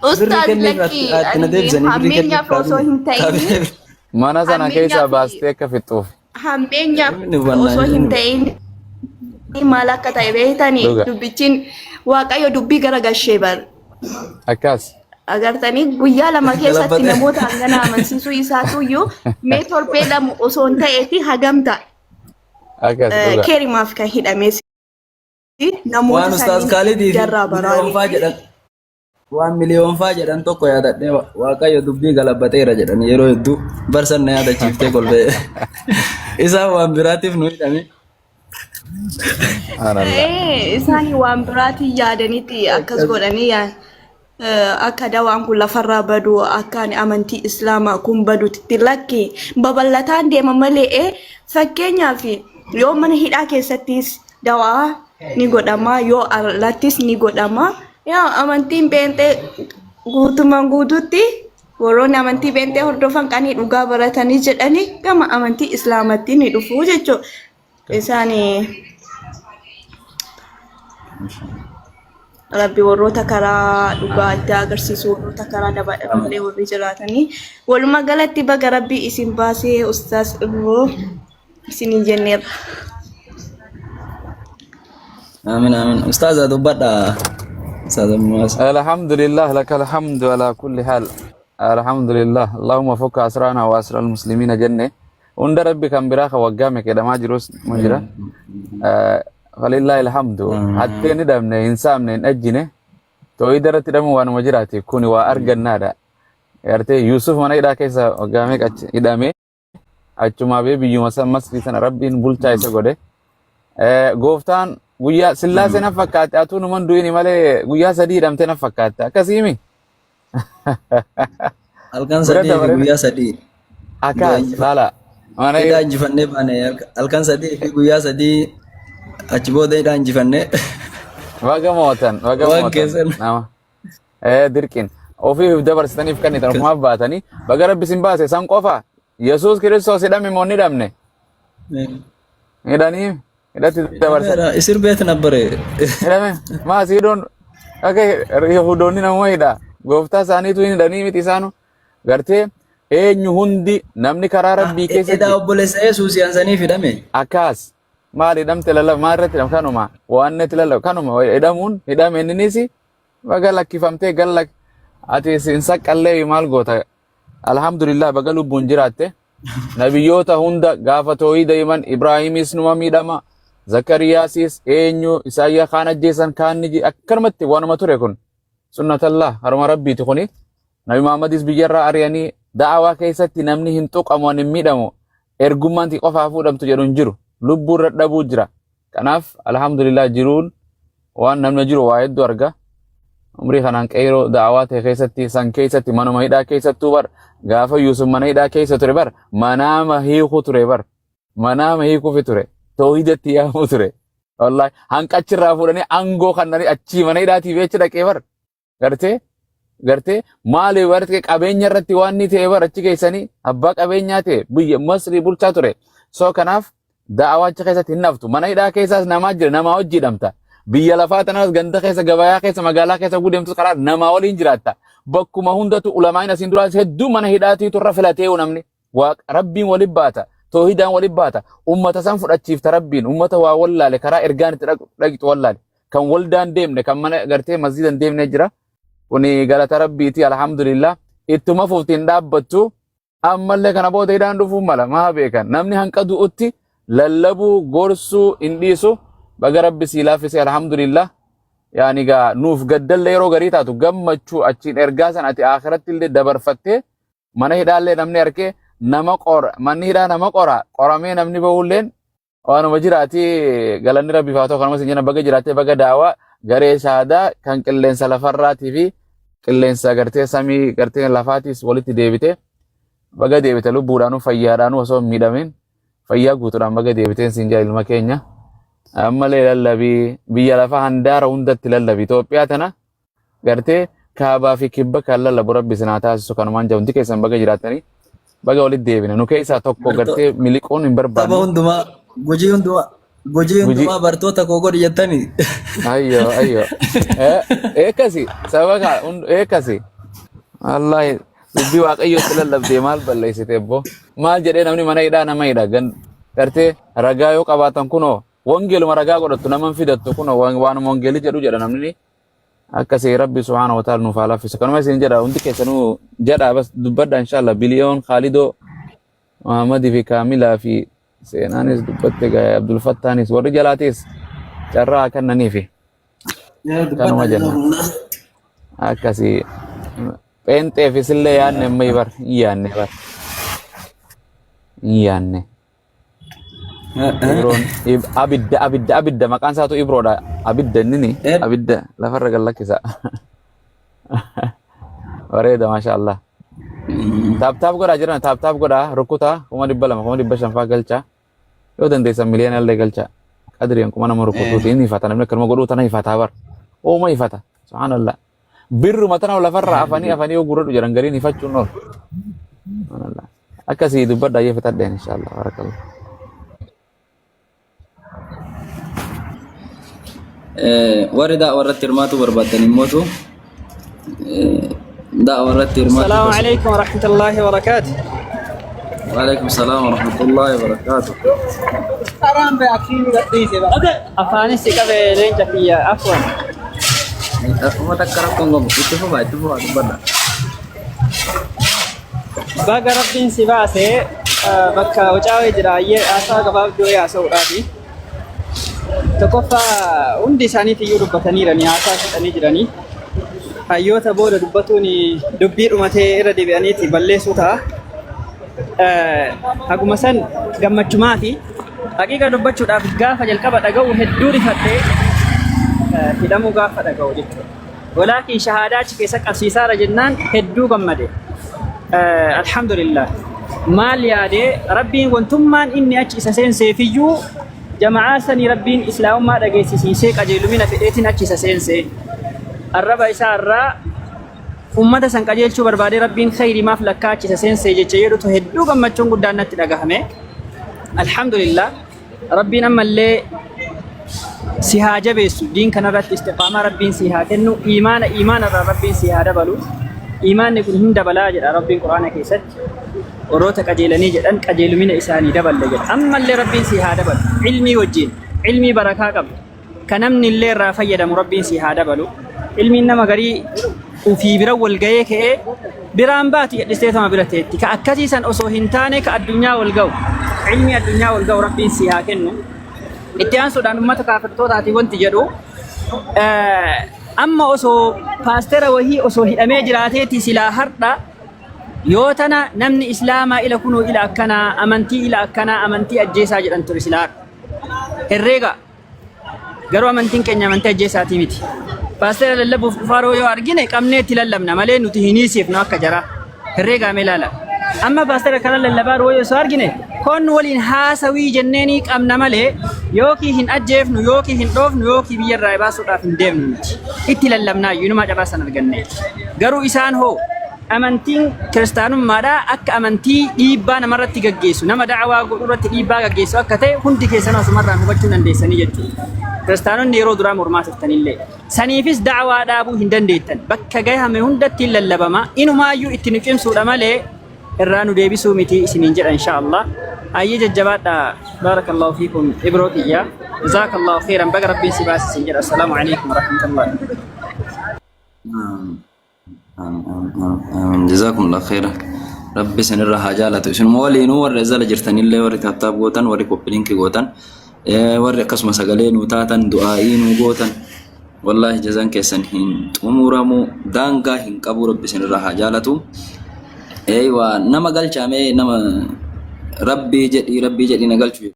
Birrii Ustaaz kenniif lakkii atti na ani deebisanii birrii kenniif hammeenyaaf osoo kaabinee. hin ta'in Kaabinee. Mana sana keessaa hammeenyaaf baastee akka fixxuuf. hammeenyaaf Inni hubannaa osoo hin inni ta'in maal akka ta'e beektanii Dhuga. dubbichiin Waaqayyo dubbii gara gashee bar. Akkas. Agartanii guyyaa 2 keessatti Galabbate. namoota hangana amansiisuu isaatuyyuu mee torbee 2 osoo hin ta'eeti hagam ta'a. Akkas dhuga. Keerimaaf kan hidhames namoota Waan Ustaaz saniin Kaalidii fi jarraa miliyoonfaa baraaruufi. jedhan waan miliyoonfaa jedhan tokko yaadadhee Waaqayyo dubbii galabbateera jedhan yeroo hedduu barsan na yaadachiiftee kolfee. Isaan waan biraatiif nu hidhame. Subhanallah. Isaan waan biraatiin yaadanitti akkas godhanii akka dawaan kun lafarraa badu akka ani amantii islaamaa kun badutti lakki babal'ataan deema malee fakkeenyaaf yoo mana hidhaa keessattis dawaa ni godhama yoo alattis ni godhama yaa amantiin beenxee guutumaan guututti warroonni amantii beenxee hordofan qanii dhugaa baratanii jedhanii gama amantii islaamatti ni dhufu jechuudha. Isaan Rabbi warroota karaa dhugaa itti agarsiisu warroota karaa dabaa dhaballee warri jiraatanii walumaa galatti baga Rabbi isin baasee ustaas Ibroo isiniin jenneerra. Aamin aamin. Ustaaza dubbadha. Ustaaza Muwaas. Alhamdulillah laka alhamdu ala kulli haal. Alhamdulillah Allahumma fukka asraana wa asra almuslimiina jenne. Hunda Rabbi kan biraa kan waggaa meeqa hidhamaa jirus ni jira. Falillahi alhamdu. Hattee ni dhabne hin saamne hin dhajjine. Toohida irratti hidhamuun waanuma jiraati. Kuni waa argannaadha. Gartee Yuusuf mana hidhaa keessa waggaa meeqa achi hidhamee achumaa bee biyyuma san masrii sana Rabbiin bulchaa isa godhe. Gooftaan guyyaa sillaasee na fakkaate atuu numan du'ini malee guyyaa 3 hidhamtee na fakkaatte akkasiimi. Halkan Bira 3 fi dabaree guyyaa 3. Akkas laala. Mana Hidhaa injifannee baane halkan 3 fi guyyaa 3 achi booda hidhaa injifannee. Baga mootan, baga Waan mootan. keessan. Nama. Dirqiin. Ofiif dabarsitaniif kennitan ofumaaf baatanii baga rabbi isin baase san qofa. Yesuus Kiristoos hidhame moo hin hidhamne? Hidhanii hidhatti dabarsan. Hidhameera isir beet nabbare. Hidhame maa siidoon akka Yahudoonni nama hidha. Gooftaa isaaniitu hin hidhanii miti isaanu. Gartee eenyu hundi namni karaa rabbii Edaa keessatti obboleessa Yesuus yaansaniif hidhame. akkaas maal hidhamte lallaba maal irratti hidham kanuma waan itti lallaba kanuma hidhamuun hidhame inninis baga lakkifamtee galla ati hin saqqallee maal goota Alhamdulillah baga lubbuun jiraatte. Nabiyyoota hunda gaafa toohida himan Ibraahimis numa miidhama. Zakariyaasis eenyu Isaayyaa kaan ajjeesan kaan ni akkanumatti waanuma ture kun. Sunnatallah haruma rabbiiti kuni. Nabi Muhammadis biyyarraa ari'anii da'awaa keessatti namni hin tuqamu hin miidhamu. Ergummaan ti qofaa fuudhamtu jedhu hin jiru. Lubbuun dadhabuu jira. Kanaaf alhamdulillah jiruun waan namni jiru waa hedduu arga. Umrii kanaan qeeroo da'awaa ta'e keessatti san keessatti manuma hidhaa keessattuu bar gaafa Yuusuf mana hidhaa keessa ture bar manaama hiikuu ture bar manaama hiikuufi ture toohidatti yaamuu ture. Wallahi hanqachirraa fuudhanii aangoo kannanii achii mana hidhaatii achi dhaqee bar. Gartee gartee maali gartee qabeenya irratti waan ni ta'e bara achi keessanii abbaa qabeenyaa ta'e biyya Masrii bulchaa ture. So kanaaf da'awaa achi keessatti hin naftu. Mana hidhaa keessaas namaa jira namaa hojii hidhamta. Biyya lafaa tanaas ganda keessa gabayaa keessa magaalaa keessa gudeemtus karaa namaa waliin jiraatta. Bakkuma hundatu ulamaa'in asiin duraas hedduu mana hidhaatiitu irra filatee namni. Waaq rabbiin wali baata. Toohidaan wali baata. Ummata san fudhachiifta rabbiin. Ummata waa wallaale karaa ergaan itti dhaqxu wallaale. Kan waldaan deemne kan mana gartee masjiida hin deemne jira. Kuni galata rabbiiti alhamdulillah. Ittuma fufti hin dhaabbattu. Ammallee kana booda hidhaan dhufuu mala maa beekan. Namni hanqa du'utti lallabuu gorsuu hin dhiisu. Baga rabbi sii laaffise alhamdulillah. Yaani gaa nuuf gaddallee yeroo garii taatu gammachuu achiin ergaa san ati akhiratti illee dabarfattee mana hidhaallee namni arkee nama qora manni hidhaa nama qora qoramee namni bahulleen waanuma jiraati galanni rabbiif haa ta'u kanuma isin jenna baga jiraattee baga daawaa garee shaadaa kan qilleensa lafarraatii fi qilleensa gartee samii gartee lafaatiis walitti deebite baga deebite lubbuudhaanuu fayyaadhaanuu osoo hin miidhamin fayyaa guutuudhaan baga deebiteen siin jaa ilma keenya ammallee lallabii biyya lafaa handaara hundatti lallabi Itoophiyaa tana gartee kaabaa fi kibba kan lallabu rabbi isin haa taasisu kanumaan jedhu hundi keessan baga jiraattanii baga walitti deebine nu keessaa tokko gartee miliquun hin Saba barbaannu. hundumaa, gujii hundumaa, Gujii Gujii. hundumaa bartoota koo godhi jettanii. Ayyo ayyo. Eekkasi sababa kaa eekkasi. Wallaahi dubbii waaqayyootti lallabdee maal balleessite ebbo. Maal jedhee namni mana hidhaa nama hidha gan gartee ragaa yoo qabaatan kunoo wangeeluma ragaa godhattu nama hin fidattu kunoo waanuma wangeelli jedhu jedha namni akkasii rabbi subhaanahu wa ta'ala nuuf haa laaffisu. Kanuma isin jedha hundi keessanuu jedha bas dubbadha inshallah biliyoon Khaalidoo Muhammadii fi Kaamilaa fi Seenaanis dubbatte gaa'e Abdul Fattaanis warri jalaatis carraa haa kennaniifi. Kanuma jenna. Akkasii pheenxeefis illee yaadne amma bar hin yaadne bar hin yaadne. Ibroon abidda abidda abidda maqaan isaatu Ibroodha abidda innini abidda lafarra gad lakkisa. Bareeda maasha Allah. Taap taap godhaa jiran taap taap godhaa rukutaa 200,000 500,000 faa galchaa yoo dandeessan miliyoona illee galchaa qadriin kuma nama rukutuuti inni ifata namni akkanuma godhuu tana ifataa bar ooma ifata subhaanallah birruma tana lafarraa afanii afanii yoo gurradhu jedhan gariin ifachuun oolu subhaanallah akkasii dubbadha ayyee fixadheen inshallah barakallah. Warri da'wa irratti hirmaatu barbaaddan immootu da'wa irratti hirmaatu. السلام عليكم ورحمة الله وبركاته. Waalaikum salaam wa rahmatullahi wa barakaatuh. Afaanis si qabe leenca kiyya afwan. Akkuma takka rakkoon qabu itti fufaa itti fufaa dubbadha. Baga rabbiin si baase bakka wacaawee jira ayyee haasaa gabaabduu haasa'uudhaafi. Tokkoffaa hundi isaaniit iyyuu dubbataniirani haasaa fixanii jiranii. Hayyoota booda dubbatuun dubbii dhumatee irra deebi'aniiti balleessuu ta'a. Haguma san gammachumaa fi haqiiqa dubbachuudhaaf gaafa jalqaba dhaga'u hedduu rifadhee hidhamuu gaafa dhaga'u jechuudha. Walaakin shahaadaa achi keessa qabsiisaara jennaan hedduu gammade. Alhamdulillah. Maal yaadee Rabbiin wantummaan inni achi isa seenseefiyyuu jama'aa sanii Rabbiin islaamummaa dhageessisiisee qajeelumina fedheetiin achi isa seensee. Arraba isaa irraa ummata san qajeelchuu barbaadee Rabbiin khayrimaaf lakkaa achi isa seensee jecha jedhutu hedduu gammachuun guddaan natti dhagahame. Alhamdulillah. Rabbiin ammallee si haa jabeessu diin kanarratti istiqaamaa Rabbiin si haa kennu iimaana iimaana irraa Rabbiin si haa dabalu iimaanni kun hin dabalaa jedha Rabbiin quraana keessatti warroota qajeelanii jedhan qajeelumina isaanii daballe jedha ammallee Rabbiin si haa dabalu ilmii wajjin ilmii barakaa qabdu ka namni illee irraa fayyadamu Rabbiin si haa dabalu ilmiin nama garii ufii bira wal ga'ee ka'ee biraan baati jedhisteetama bira teetti ka akkasii san osoo hin taane ka addunyaa wal ga'u ilmii addunyaa wal ga'u Rabbiin si haa kennu itti aansuudhaan ummata kaafirtootaatii wanti jedhu amma osoo paastera wahii osoo hidhamee jiraateeti silaa hardha yoo tana namni islaamaa ila kunuu ila akkanaa amantii ila akkanaa amantii ajjeesaa jedhan ture silaa har'a herreega Garuu amantiin keenya amantii ajjeesaatii miti. Paastera lallabuuf dhufaaroo yoo argine qabnee itti lallabna malee nuti hin hiisifnu akka jaraa. Herreegaa mee ilaala. Amma paastera kana lallabaa yoo osoo argine koon waliin haasawii jenneenii qabna malee yookiin hin ajjeefnu yookiin hin dhoofnu yookiin biyya irraa baasuudhaaf hin deemnu nuti. Itti lallabnaa iyyuu inumaa carraa san arganne. Garuu isaan hoo Amantiin kiristaanummaadhaa akka amantii dhiibbaa namarratti gaggeessu, nama da'awaa godhu irratti dhiibbaa gaggeessu akka ta'e hundi keessanuu asumarraan hubachuu dandeessanii jechuudha. Kiristaanonni yeroo duraa mormaa turtanillee. Saniifis da'awaa dhaabuu hin dandeettan. Bakka gahame hundatti hin lallabama. Inumaayyuu itti nu cimsuudha malee irraa nu deebisuu miti isiniin jedha insha Allah. Ayyee jajjabaadha. Baarakallahu fiikum Ibroo kiyya. Jazaakallahu khairan baga Rabbiin si baase isin jedha. Assalaamu alaikum warahmatullahi. Jazakumullah khaira. Rabbi isinirra haa jaalatu. Isinuma waliinuu warri as jala jirtanillee warri taaptaap gootan, warri koppiliinki gootan, warri akkasuma sagalee nuu taatan, du'aa'ii nuu gootan. Wallaahi jazaan keessan hin xumuramu, daangaa hin qabu Rabbi isinirra haa jaalatu. Eeywa nama galchaamee nama Rabbii jedhii Rabbii jedhii na galchu.